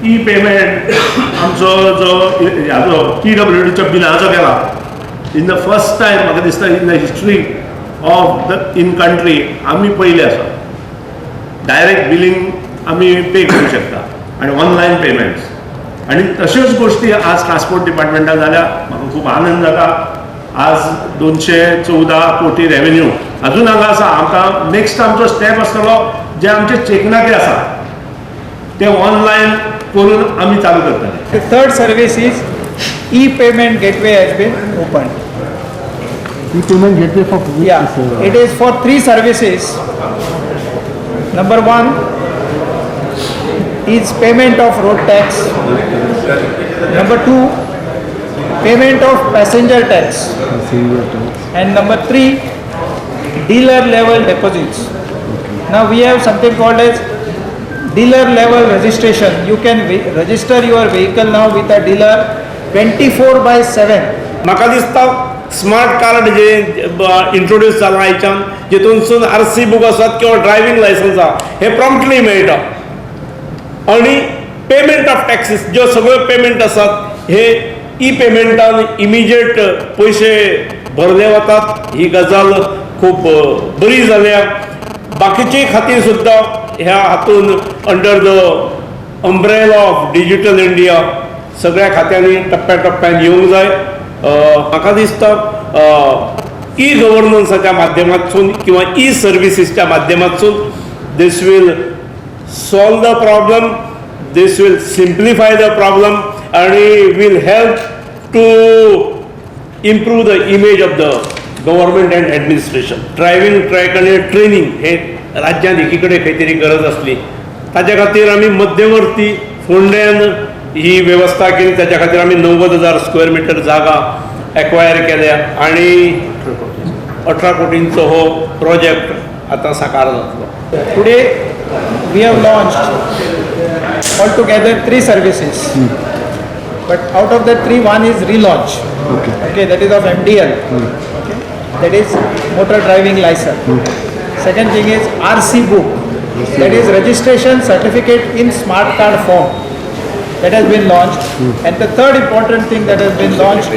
E payment आमचो जो ह्याचो पीडब्ल्यूडीच्या बिलाचो केला, इन the first time म्हाका दिसता in the history of the in country आमी पयले आसा. डायरेक्ट बिलींग आमी पे करूं शकता आनी ऑनलायन पेमेंट्स आनी तश्योच गोश्टी आज ट्रान्सपोर्ट डिपार्टमेंटान जाल्या. म्हाका खूब आनंद जाता. आज 214 कोटी रेवेन्यू अजून हांगा आसा. आमकां नेक्स्ट आमचो स्टेप आसतलो, जे आमचे चेकनाके आसा ते ऑनलायन करून आमी चालू करतले. The third service is e-payment gateway has been opened. E-payment gateway for which Yeah, is, it is for three services. Number one is payment of road tax. Number two, payment of passenger tax. Passenger tax. And number three, dealer level deposits. Now we have something called as dealer level registration. You can register your vehicle now with a dealer 24 by 7. म्हाका दिसता smart card जे introduce जालां आयच्यान, जितूनसून R C book आसात किंवा driving licence आहा, हे promptly मेळटा आनी पेमेंट ऑफ टॅक्सीस, ज्यो सगळ्यो पेमेंट आसात, हे ई पेमेंटान इमिजिएट पयशे भरले वतात. ही गजाल खूब बरी जाल्या. बाकीचे खातीर सुद्दां ह्या हातून under the umbrella of Digital India सगळ्या खात्यांनी टप्प्या टप्प्यान येवंक जाय. म्हाका दिसता ई गव्हर्नन्साच्या माध्यमातसून किंवा E सर्विसीसच्या माध्यमातसून this will solve the problem, this will simplify the problem आणि will help to improve the image of the government and administration. Driving track आनी training हे राज्यांत एकीकडे खंय तरी गरज आसली. ताच्या खातीर आमी मध्यवर्ती फोंड्यान ही वेवस्था केली. ताच्या खातीर आमी 90,000 स्क्वेअर मिटर जागा एक्वायर केल्या आणि 18 कोटींचो हो प्रोजेक्ट आतां साकार जातलो. Today we have launched altogether three services. But out of the three, one is relaunch. Okay, that is of MDL. Okay, that is motor driving license. Second thing is RC book. That is registration certificate in smart card form. That has been launched. And the third important thing that has been launched